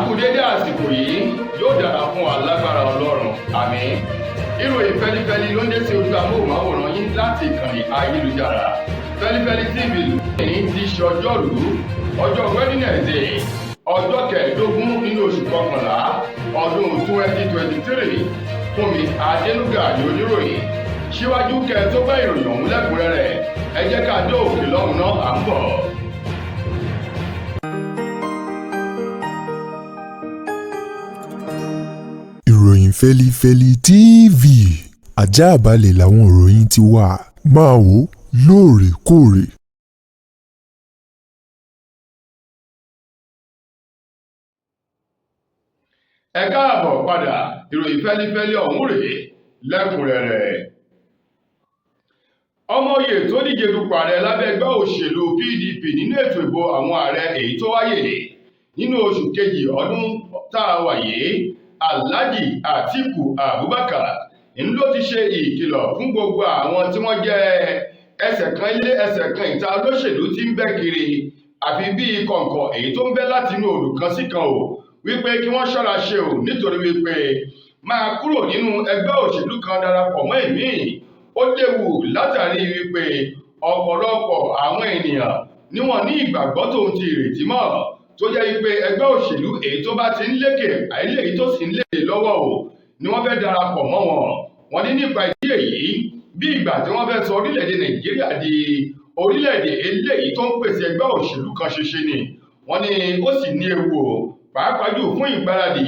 Kú dédé àsìkò yìí, yóò dára fún wa lágbára Ọlọ́run, àmín. Ìròyìn fẹlifẹli ló ń dé sí ojú amóhùnmáwòrán yín láti ìkànnì ayélujára Fẹlifẹli TV. Lónìí ti ṣe ọjọ́rú, ọjọ́ Wednesday, ọjọ́ 15 nínú oṣù kọkànlá ọdún 2023. Fúnmi Adénúgà ní oníròyìn. Síwájú kẹ́ tó bá ìròyìn ọ̀hún lẹ́kùnrẹ́rẹ́, ẹ jẹ́ ká dé òkè lọ́hùn náà, à ń bọ̀. Ìròyìn Fẹ́lifẹ́li TV, ajáàbalẹ̀ làwọn ìròyìn ti wà, máa wò lóòrèkóòrè. Ẹ káàbọ̀ padà, ìròyìn fẹ́lifẹ́li ọ̀hún rèé lẹ́kùnrẹ́rẹ́. Ọmọye tó díje dupò ààrẹ lábẹ́ ẹgbẹ́ òṣèlú PDP nínú ètò ìbò àwọn ààrẹ èyí tó wáyé nínú oṣù kejì ọdún tá a wà yìí, Alhaji Atiku Abubakar, ń ló ti ṣe ìkìlọ̀ fún gbogbo àwọn tí wọ́n jẹ́ ẹsẹ̀ kan ilé ẹsẹ̀ kan ìta olóṣèlú tí ń bẹ́ kiri àfi bíi kọ̀ǹkọ̀ èyí tó ń bẹ́ láti inú odò kan sí kan o, wípé kí wọ́n ṣọ́ra ṣe o, nítorí wípé máa kúrò nínú ẹgbẹ́ òṣèlú kan darapọ̀ mọ́ ìmíì ó léwu, látàrí wípé ọ̀pọ̀lọpọ̀ àwọn ènìyàn ni wọ́n ní ìgbàgbọ́ tòun ti ìrètí mọ́, tó jẹ́ wípé ẹgbẹ́ òṣèlú èyí tó bá ti ń lékè àìlè èyí tó sì ń lékè lọ́wọ́ o ni wọ́n fẹ́ darapọ̀ mọ́ wọn. Wọ́n ní nípa ìdí èyí, bí ìgbà tí wọ́n fẹ́ sọ orílẹ̀-èdè Nàìjíríà di orílẹ̀-èdè eléyìí tó ń pèsè ẹgbẹ́ òṣèlú kan ṣoṣo ni. Wọ́n ní ó sì ní ewu o, pàápàá jù fún ìgbáradì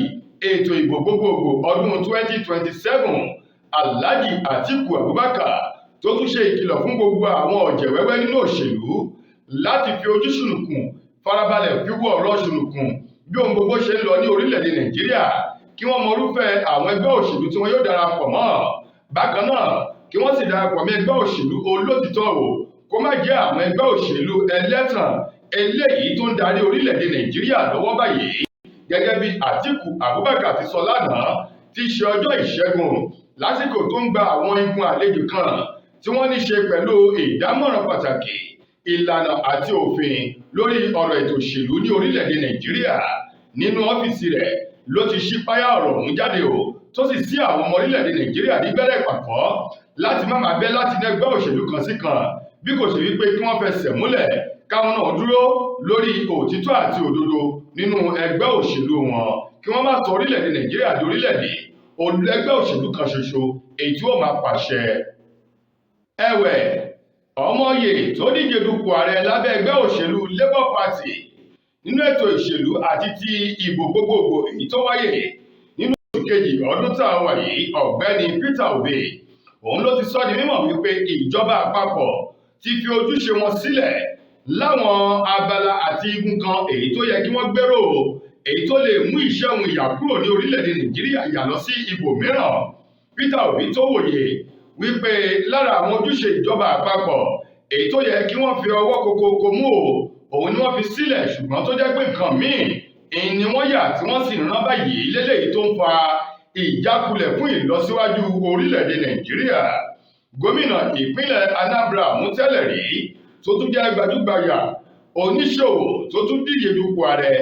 ètò ìbò gbogbogbò ọdún 2027. Alhaji Atiku Abubakar tó tún ṣe ìkìlọ̀ fún gbogbo àwọn ọ̀jẹ̀ wẹ́wẹ́ nínú òṣèlú láti fi ojú ṣùnùkùn farabalẹ̀ fi wọ́ ọ̀rọ̀ ṣùnùkùn bí ohun gbogbo ṣe ń lọ ní orílẹ̀-èdè Nàìjíríà, kí wọ́n mọ irúfẹ́ àwọn ẹgbẹ́ òṣèlú tí wọ́n yóò darapọ̀ mọ́. Bákan náà, kí wọ́n sì darapọ̀ mọ́ ẹgbẹ́ òṣèlú olótìtọ́ o, kó má jẹ́ àwọn ẹgbẹ́ òṣèlú ẹlẹ́tàn eléyìí tó ń darí orílẹ̀-èdè Nàìjíríà lọ́wọ́ báyìí. Gẹ́gẹ́ bí Atiku Abubakar ti sọ lánàá tí í ṣe ọjọ́ Ìṣẹ́gun, lásìkò tó ń gba àwọn igun àlejò kan tí wọ́n ní ṣe pẹ̀lú ìdámọ̀ràn pàtàkì ìlànà àti òfin lórí ọ̀rọ̀ ètò òṣèlú ní orílẹ̀-èdè Nàìjíríà nínú ọ́fíìsì rẹ̀, ló ti ṣí páyà ọ̀rọ̀ ọ̀hún jáde o, tó sì sí àwọn ọmọ orílẹ̀-èdè Nàìjíríà ní gbẹ́rẹ́ ìpàkọ́ láti má máa bẹ́ láti ní ẹgbẹ́ òṣèlú kan sí kan, bí kò ṣe wípé kí wọ́n fẹsẹ̀ múlẹ̀ káwọn náà dúró lórí òtítọ́ àti òdodo nínú ẹgbẹ́ òṣèlú wọn, kí wọ́n má sọ orílẹ̀-èdè Nàìjíríà di orílẹ̀-èdè olùẹgbẹ́ òṣèlú kan ṣoṣo èyí tí ó máa pàṣẹ. Ẹ̀wẹ̀, ọmọye tó díje dupò ààrẹ lábẹ́ ẹgbẹ́ òṣèlú Labour Party nínú ètò ìṣèlú àti ti ìbò gbogbogbò èyí tó wáyé nínú oṣù kejì ọdún tá a wà yìí, ọ̀gbẹ́ni Peter Obi, òun ló ti sọ di mímọ̀ wípé ìjọba àpapọ̀ ti fi ojúṣe wọn sílẹ̀ láwọn abala àti igun kan èyí tó yẹ kí wọ́n gbèrò, èyí tó lè mú ìṣẹ́ òun ìyà kúrò ní orílẹ̀-èdè Nàìjíríà yà lọ sí ibòmíràn. Peter Obi tó wòye wípé lára àwọn ojúṣe ìjọba àpapọ̀ èyí tó yẹ kí wọ́n fi ọwọ́ kokoko mú o, òun ni wọ́n fi sílẹ̀, ṣùgbọ́n tó jẹ́ pé nǹkan míì ni wọ́n yà tí wọ́n sì rán báyìí léléyìí tó ń fa ìjákulẹ̀ fún ìlọsíwájú orílẹ̀-èdè Nàìjíríà. Gómìnà ìpínlẹ̀ Anambra mú tẹ́lẹ̀ rí, tó tún jẹ́ gbajúgbajà oníṣòwò, tó tún díje dupò ààrẹ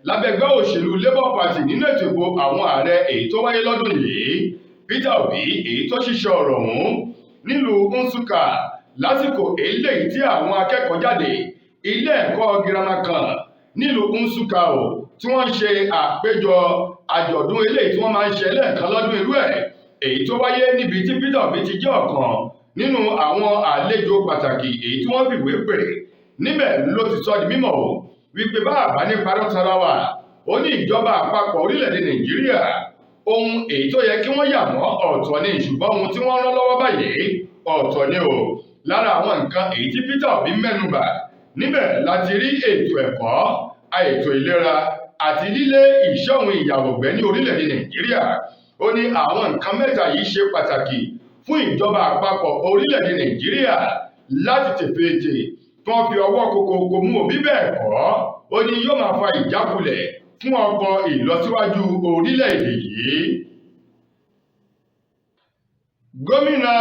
lábẹ́ ẹgbẹ́ òṣèlú Labour Party nínú ètò ìbò àwọn ààrẹ èyí tó wáyé lọ́dún yìí, Peter Obi, èyí tó ṣiṣẹ́ ọ̀rọ̀ ọ̀hún nílùú Nsukka lásìkò eléyìí tí àwọn akẹ́kọ̀ọ́ jáde ilé ẹ̀kọ́ girama kan nílùú Nsukka o, tí wọ́n ń ṣe àpéjọ àjọ̀dún eléyìí tí wọ́n máa ń ṣe lẹ́ẹ̀kan lọ́dún irú ẹ̀, èyí tó wáyé níbi tí Peter Obi ti jẹ́ ọ̀kan nínú àwọn àlejò pàtàkì èyí tí wọ́n fìwé pè. Níbẹ̀ ló ti sọ di mímọ̀ o wípé bá àbá ní parọ́ tara wa, ó ní ìjọba àpapọ̀ orílẹ̀-èdè Nàìjíríà, ohun èyí tó yẹ kí wọ́n yà mọ́ ọ̀tọ̀ ni, ṣùgbọ́n ohun tí wọ́n rán lọ́wọ́ báyìí ọ̀tọ̀ ni o. Lára àwọn nǹkan èyí tí Peter Obi mẹ́nubà níbẹ̀ láti rí ètò ẹ̀kọ́, ètò ìlera àti lílé ìṣẹ́ òun ìyàwọ̀gbẹ́ ní orílẹ̀-èdè Nàìjíríà. Ó ní àwọn nǹkan mẹ́ta yìí ṣe pàtàkì fún ìjọba àpapọ̀ orílẹ̀-èdè Nàìjíríà láti tètè kí wọ́n fi ọwọ́ kokoko mú òbí, bẹ́ẹ̀ kọ́, ó ní yóò máa fa ìjákulẹ̀ fún ọkọ̀ ìlọsíwájú orílẹ̀-èdè yìí. Gómìnà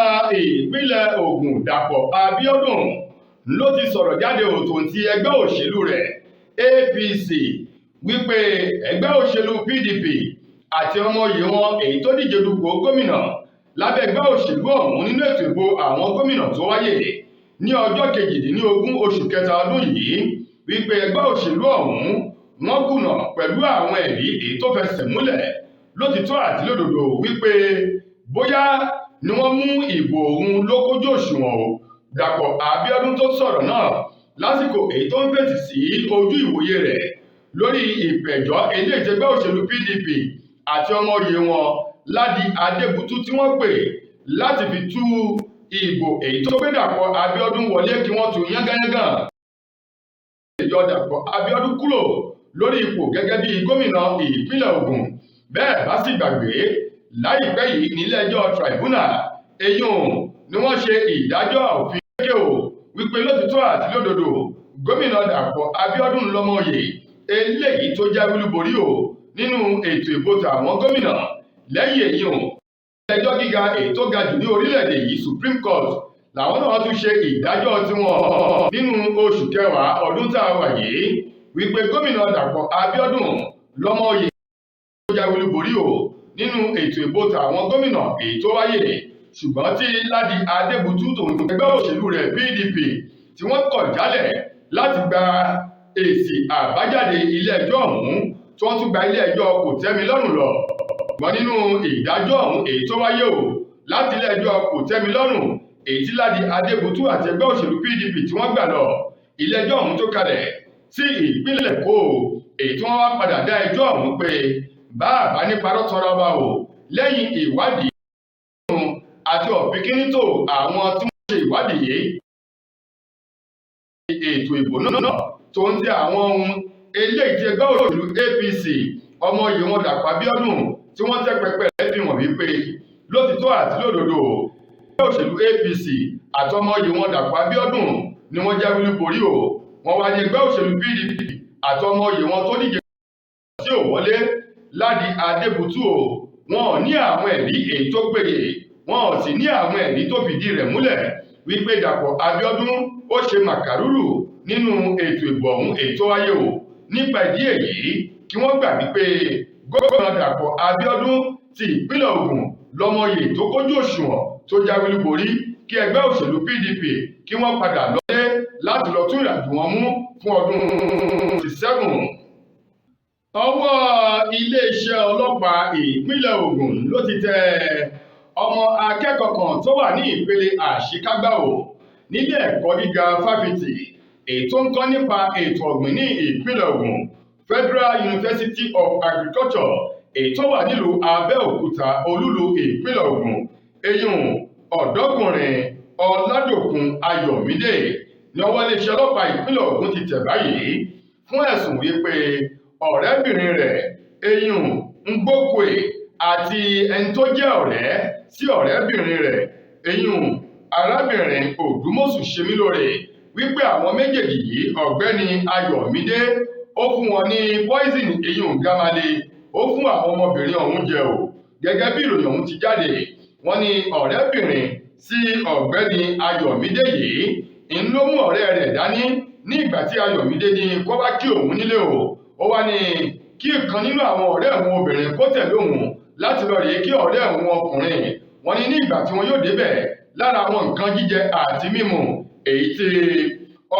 ìpínlẹ̀ Ògùn Dàpọ̀ Abíọ́dún ló ti sọ̀rọ̀ jáde òtò ti ẹgbẹ́ òṣèlú rẹ̀ APC Wípé ẹgbẹ́ òṣèlú PDP àti ọmọ oyè wọn èyí tó díje dupò gómìnà lábẹ́ ẹgbẹ́ òṣèlú ọ̀hún nínú ètò ìbò àwọn gómìnà tó wáyé ní ọjọ́ 18 oṣù kẹta ọdún yìí, wípé ẹgbẹ́ òṣèlú ọ̀hún wọ́n kùnà pẹ̀lú àwọn ẹ̀rí èyí tó fẹsẹ̀ múlẹ̀ lótìtọ́ àti lódodo wípé bóyá ni wọ́n mú ìbò òun lókójú òṣùwọ̀n o. Dàpọ̀ Abíọ́dún tó sọ̀rọ̀ náà lásìkò èyí tó ń fèsì sí ojú ìwòye rẹ̀ lórí ìpẹ̀jọ́ eléyìí tẹgbẹ́ òṣèlú PDP àti ọmọ oyè wọn Ládi Adébútú tí wọ́n pè láti fi tú ìbò èyí tó gbé Dàpọ̀ Abíọ́dún wọlé kí wọ́n tú yángányángán yọ Dàpọ̀ Abíọ́dún kúrò lórí ipò gẹ́gẹ́ bí gómìnà ìpínlẹ̀ Ògùn. Bẹ́ẹ̀ bá sì gbàgbé, láìpẹ́ yìí nílé-ẹjọ́ tribunal eyín ni wọ́n ṣe ìdájọ́ òfin kéèké o wípé lótìtọ́ àti lódodo gómìnà Dàpọ̀ Abíọ́dún lọ́mọye eléyìí tó jáwé olúborí o nínú ètò ìbò tàwọn gómìnà. Lẹ́yìn èyí o, ilé-ẹjọ́ gíga èyí tó ga jù ní orílẹ̀-èdè yìí, Supreme Court, làwọn náà tún ṣe ìdájọ́ tiwọn nínú oṣù kẹwàá ọdún tá a wà yìí wípé gómìnà Dàpọ̀ Abíọ́dún lọ́mọye tó jáwé olúborí o nínú ètò ìbò tàwọn gómìnà èyí tó wáyé, ṣùgbọ́n tí Ládi Adébútú tòun ẹgbẹ́ òṣèlú rẹ̀ PDP tí wọ́n kọ̀ jálẹ̀ láti gba èsì àbájáde ilé-ẹjọ́ ọ̀hún, tí wọ́n tún gba ilé-ẹjọ́ kòtẹ́milọ́rùn lọ. Ṣùgbọ́n nínú ìdájọ́ ọ̀hún èyí tó wáyé o láti ilé-ẹjọ́ kòtẹ́milọ́rùn èyí tí Ládi Adébútú àti ẹgbẹ́ òṣèlú PDP tí wọ́n gbà lọ, ilé-ẹjọ́ ọ̀hún tó kalẹ̀ sí ìpínlẹ̀ Èkó, èyí tí wọ́n wá padà dá ẹjọ́ ọ̀hún pé bá àbá nípa rọ́tọ́ra wa o, lẹ́yìn ìwádìí àti ọ̀fínkínítò àwọn tí wọ́n ṣe ìwádìí yìí ètò ìbò náà tó ń tẹ àwọn ohun eléyìí tí ẹgbẹ́ òṣèlú APC ọmọ oyè wọn Dàpọ̀ Abíọ́dún tí wọ́n tẹ́ pẹpẹ rẹ̀ fi hàn wípé lótìtọ́ àti lódodo ẹgbẹ́ òṣèlú APC àti ọmọ oyè wọn Dàpọ̀ Abíọ́dún ni wọ́n jáwé olúborí o. Wọ́n wá ní ẹgbẹ́ òṣèlú PDP àti ọmọ oyè wọn tó díje tí ò wọlé Ládi Adébútú o, wọn ò ní àwọn ẹ̀rí èyí tó péye, wọn ò sì ní àwọn ẹ̀rí tó fìdí rẹ̀ múlẹ̀ wípé Dàpọ̀ Abíọ́dún ó ṣe màkàrúrù nínú ètò ìbò ọ̀hún èyí tó wáyé o. Nípa ìdí èyí, kí wọ́n gbà wípé gómìnà Dàpọ̀ Abíọ́dún ti ìpínlẹ̀ Ògùn lọ́mọye tó kójú òṣùwọ̀n tó jáwé olúborí, kí ẹgbẹ́ òṣèlú PDP kí wọ́n padà lọlé láti lọ tún ìrìnàjò wọn mú fún ọdún 27. Ọwọ́ iléeṣẹ́ ọlọ́pàá ìpínlẹ̀ Ògùn ló ti tẹ ọmọ akẹ́kọ̀ọ́ kan tó wà ní ìpele àṣekágbá o nílé ẹ̀kọ́ gíga fáfitì èyí tó ń kọ́ nípa ètò ọ̀gbìn ní ìpínlẹ̀ Ògùn, Federal University of Agriculture, èyí tó wà nílùú Abẹ́òkúta, olúlu ìpínlẹ̀ Ògùn. Eyín ọ̀dọ́kùnrin Ọládòkun Ayọ̀mídé ní ọwọ́ iléeṣẹ́ ọlọ́pàá ìpínlẹ̀ Ògùn ti tẹ̀ báyìí fún ẹ̀sùn wípé ọ̀rẹ́bìnrin rẹ̀ eyín Ngbókùé àti ẹni tó jẹ́ ọ̀rẹ́ sí ọ̀rẹ́bìnrin rẹ̀ eyín arábìnrin Òdùmọ̀ṣù Ṣemílóore, wípé àwọn méjèèjì yìí, ọ̀gbẹ́ni Ayọ̀mídé ó fún wọn ní poison eyín gamale, ó fún àwọn ọmọbìnrin ọ̀hún jẹ o. Gẹ́gẹ́ bí ìròyìn ọ̀hún ti jáde, wọ́n ní ọ̀rẹ́bìnrin sí ọ̀gbẹ́ni Ayọ̀mídé yìí ń ló mú ọ̀rẹ́ rẹ̀ dání ní ìgbà tí Ayọ̀mídé ní kó wá kí òun nílé o. Ó wá ní kí ìkan nínú àwọn ọ̀rẹ́ òun obìnrin kó tẹ̀lé òun láti lọ rèé kí ọ̀rẹ́ òun ọkùnrin. Wọ́n ní ní ìgbà tí wọn yóò débẹ̀, lára àwọn nǹkan jíjẹ àti mímu èyí tí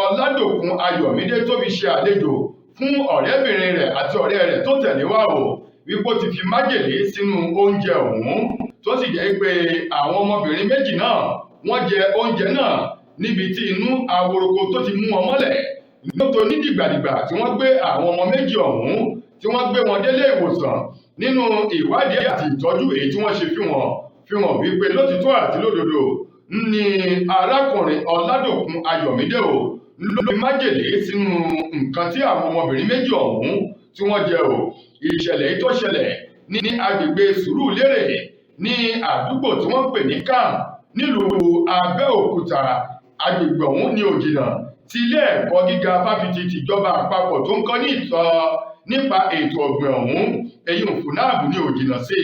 Ọládòkun Ayọ̀mídé tó fi ṣe àlejò fún ọ̀rẹ́bìnrin rẹ̀ àti ọ̀rẹ́ rẹ̀ tó tẹ̀lé wá o, wípé ó ti fi májèlé sínú oúnjẹ ọ̀hún, tó sì jẹ́ pé àwọn ọmọbìnrin méjì náà wọ́n jẹ oúnjẹ náà níbi tí inú aworoko tó ti mú wọn mọ́lẹ̀ nítorí ní dìgbàdìgbà tí wọ́n gbé àwọn ọmọ méjì ọ̀hún tí wọ́n gbé wọn délé ìwòsàn. Nínú ìwádìí àti ìtọ́jú èyí tí wọ́n ṣe fi hàn wípé lótìtọ́ àti lódodo ní arákùnrin Ọládòkun Ayọ̀mídé o ló fi májèlé sínú nǹkan tí àwọn ọmọbìnrin méjì ọ̀hún tí wọ́n jẹ o. Ìṣẹ̀lẹ̀ yìí tó ṣẹlẹ̀ ní agbègbè Sùúrùlérè ní àdúgbò tí wọ́n pè ní Camp nílùú Abẹ́òkúta. Agbègbè ọ̀hún ní òjìnà tí ilé ẹ̀kọ́ gíga fáfitì tìjọba àpapọ̀ tó ń kọ́ ní ìtọ́ nípa ètò ọ̀gbìn ọ̀hún èyí FUNAB ní òjìnà sí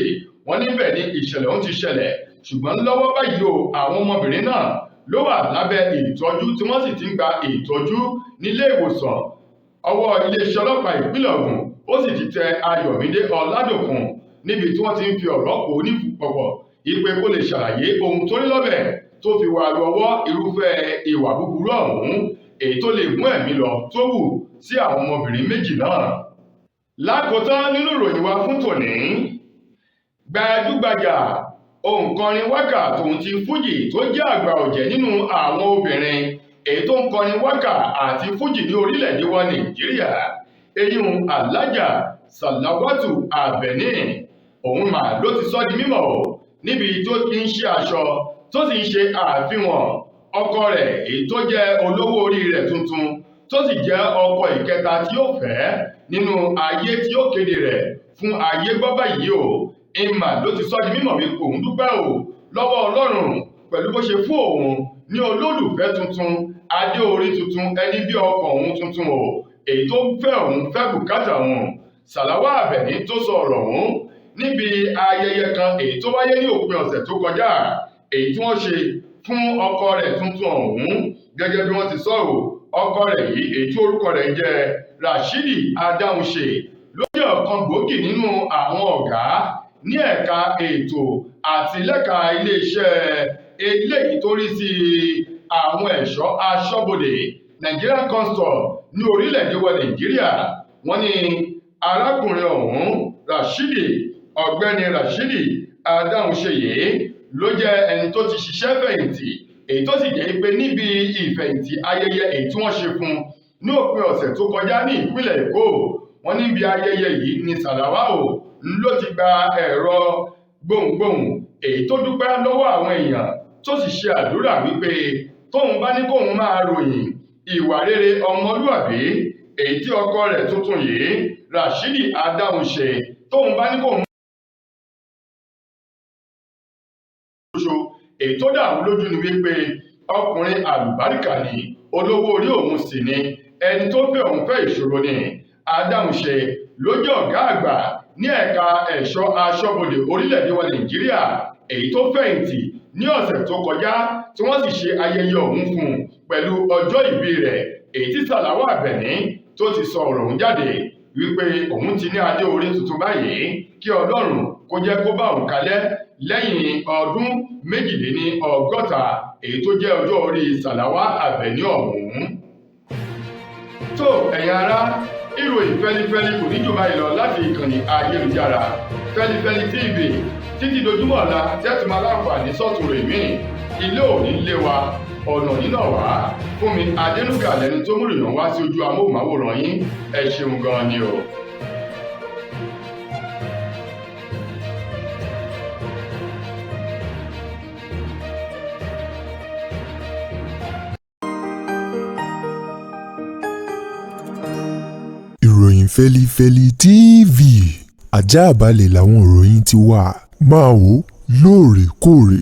wọ́n níbẹ̀ ní ìṣẹ̀lẹ̀ ọ̀hún ti ṣẹlẹ̀. Ṣùgbọ́n lọ́wọ́ báyìí o, àwọn ọmọbìnrin náà ló wà lábẹ́ ìtọ́jú tí wọ́n sì ti ń gba ìtọ́jú nílé ìwòsàn. Ọwọ́ iléeṣẹ́ ọlọ́pàá ìpínlẹ̀ Ògùn ó sì ti tẹ Ayọ̀mídé Ọládòkun níbi tí wọ́n ti ń fi ọ̀rọ̀ kò ní pọ̀pọ̀ ìpè kó lè ṣàlàyé ohun tó rí lọ́bẹ̀ tó fi wà lọ́wọ́ irúfẹ́ ìwà búburú ọ̀hún, èyí tó lè mú ẹ̀mí lọ tó wù sí àwọn ọmọbìnrin méjì náà. Lákòótán nínú ìròyìn wa fún tòní, gbajúgbajà òǹkọrin wákà tòun ti fújì tó jẹ́ àgbà ọ̀jẹ̀ nínú àwọn obìnrin èyí tó ń kọrin wákà àti fújì ní orílẹ̀-èdè wa Nàìjíríà, eyín Alhaja Salawatu Abeni, òun mà ló ti sọ di mímọ̀ o níbi tó ti ń ṣe aṣọ tó sì ń ṣe àfihàn ọkọ rẹ̀ èyí tó jẹ́ olówó orí rẹ̀ tuntun, tó sì jẹ́ ọkọ ìkẹta tí ó fẹ́ nínú ayé tí ó kéde rẹ̀ fún ayé gbọ́ báyìí o. Ìmà ló ti sọ di mímọ̀ wípé òun dúpẹ́ o lọ́wọ́ Ọlọ́run pẹ̀lú bó ṣe fún òun ní olólùfẹ́ tuntun, adé orí tuntun, ẹni bí ọkọ òun tuntun o, èyí tó fẹ́ òun fẹ́ bùkátà òun. Sàláwà Àbẹ̀ní tó sọ ọ̀rọ̀ ọ̀hún níbi ayẹyẹ kan èyí tó wáyé ní òpin ọ̀sẹ̀ tó kọjá, èyí tí wọ́n ṣe fún ọkọ rẹ̀ tuntun ọ̀hún. Gẹ́gẹ́ bí wọ́n ti sọ ọ́, ọkọ rẹ̀ yìí èyí tí orúkọ rẹ̀ ń jẹ́ Rashidi Adáhunṣe ló jẹ́ ọ̀kan gbòógì nínú àwọn ọ̀gá ní ẹ̀ka ètò àti lẹ́ka iléeṣẹ́ eléyìí tó rí sí àwọn ẹ̀ṣọ́ aṣọ́bodè Nigerian Customs ní orílẹ̀-èdè wa Nàìjíríà. Wọ́n ní arákùnrin ọ̀hún Rashidi, ọ̀gbẹ́ni Rashidi Adáhunṣe yìí ló jẹ́ ẹni tó ti ṣiṣẹ́ fẹ̀yìntì, èyí tó sì jẹ́ pé níbi ìfẹ̀yìntì ayẹyẹ èyí tí wọ́n ṣe fún ní òpin ọ̀sẹ̀ tó kọjá ní ìpínlẹ̀ Èkó. Wọ́n níbi ayẹyẹ yìí ní Sàláwà o ló ti gba ẹ̀rọ gbohùngbohùn èyí tó dúpẹ́ lọ́wọ́ àwọn èèyàn, tó sì ṣe àdúrà wípé tóun bá ní kóun máa ròyìn ìwà rere ọmọlúàbí èyí tí ọkọ rẹ̀ tuntun yìí Rashidi Adáhunṣe, tóun bá ní kóun ṣoṣo èyí tó dà òun lójú ni wípé ọkùnrin àlùbáríkà ni, olówó orí òun sì ni, ẹni tó fẹ́ òun fẹ́ ìṣòro ni. Adáhunṣe ló jẹ́ ọ̀gá àgbà ní ẹ̀ka ẹ̀ṣọ́ aṣọ́bodè orílẹ̀-èdè wa Nàìjíríà èyí tó fẹ̀yìntì ní ọ̀sẹ̀ tó kọjá, tí wọ́n sì ṣe ayẹyẹ ọ̀hún fún un pẹ̀lú ọjọ́ ìbí rẹ̀, èyí tí Sàláwà Àbẹ̀ní tó ti sọ ọ̀rọ̀ ọ̀hún jáde wípé òun ti ní adé orí tuntun báyìí, kí Ọlọ́run kó jẹ́ kó bá òun kalẹ̀ lẹ́yìn ọdún 62 èyí tó jẹ́ ọjọ́ orí Sàláwà Àbẹ̀ní ọ̀hún. Tó ẹ̀yin ará, ìròyìn fẹ́lifẹ́li kò ní jù báyìí lọ láti ìkànnì ayélujára Fẹ́lifẹ́li TV títí dojúmọ́ ọ̀la tí ẹ tún máa láǹfààní sọ́tún rẹ̀ míì. Ilé ò ní lé wa, ọ̀nà nínà wá. Fún mi Adénúgà lẹni tó mú ìròyìn wá sí ojú amóhùnmáwòrán yín. Ẹ ṣeun gan-an ni o. Ìròyìn Fẹ́lifẹ́li TV àjààbálẹ̀ làwọn ìròyìn ti wà. Máa wò lóòrèkóòrè.